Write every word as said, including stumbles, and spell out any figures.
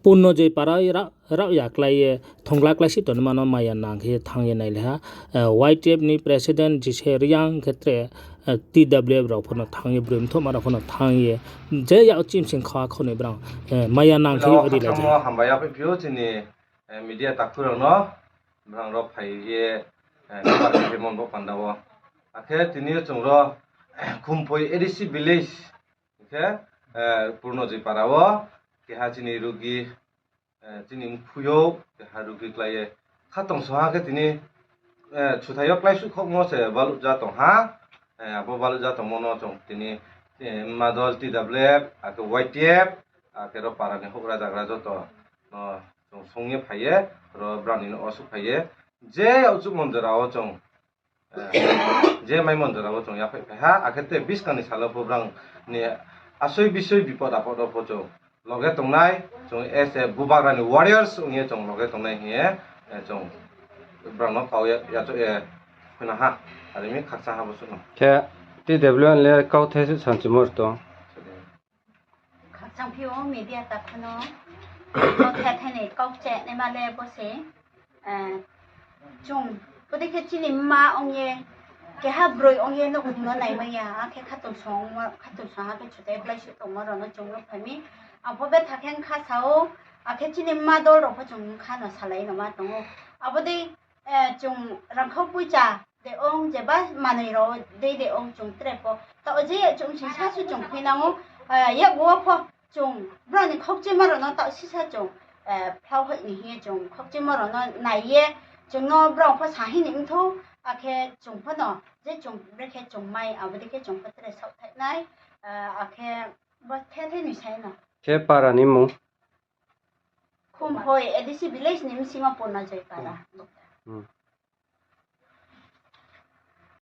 Purno Joy para rao, rao ya klái ye thongla kláisih tongnaima no maya nang khe thanng ye nailai ha. Eh, Y T F ni president Jise Reang khe tre, eh, T W F rao pho no thanng ye, broi mthohma rao pho no thanng ye, je yak chimsing kha khau ni brang, eh, maya nang khe ri lai ja. Khakchangmo hambai yaphaih phi ou chini, eh, media takhu rao no, brang rao phai ye, eh, kabar khe mon bo panda wo. Akhe tini yo chung ro, Khumphoi A D C village, hing khe, eh, Purno Joy para wo, keha chini rugi, eh, chini mkhui yo, keha rugi klái ye. Khatungsung ha khe tini, eh, chuthai yo kláisuh khouhmo se baluh ja tong ha, eh, abo baluh ja tongmo no chung tini, eh, mma dol T W F, akhe Y T F, akhe ro para ni houhgra jagra joto no chung song ye phai ye, ro brang ni no osuh phai ye, je yauchuhmon jora wo chung, eh, je maimon jora wo chung yaphaih phai ha, akhe te buskang ni sal wo pho brang ni asoi bisoi bipod apod wo pho chung loge tongnai, chung as a Bubagra ni warriors ong ye chung loge tongnai hing ye, eh, chung brang no kau ye, yachaoh ye, khuna ha, are mi khakchang ha bo suh no. Khe T W F le kauthai suh sanchimo rto. Khakchang phi ou media takhu no, kauthai thai ni kau kchehnaima le bo se, eh, chung, bodei khe chini mma ong ye, keha broi ong ye nouhkhong no naimai ya, akhe khatungsung, khatungsung ha khe chuthai kláisuh tongmo rao no chung nuhphai mi. Ang pho betha khe ongkha sa ou, akhe chini mma dol rao pho chung ongkha no salai no ma tong ou. Abo dei, eh, chung rangkhau poicha de ong, jeba manoi rao dei de ong chung tre pho. Taoh je chung sing sa su chung khuinang ou, eh, yakgu wo pho chung brao ni khaukchimo rao no taoh sisa chung, eh, phlauhoih ni hing ye chung khaukchimo rao no nai ye, chung no brao pho sa hing ni mthou, akhe chung pho no, je chung brekhe chung mai, abo dei khe chung pho tre saohthaih nai, eh, akhe bo the the ni sai no. Khe para ni mung? Khumphoi A D C village ni bsing yo Purno Joy para. Hmm.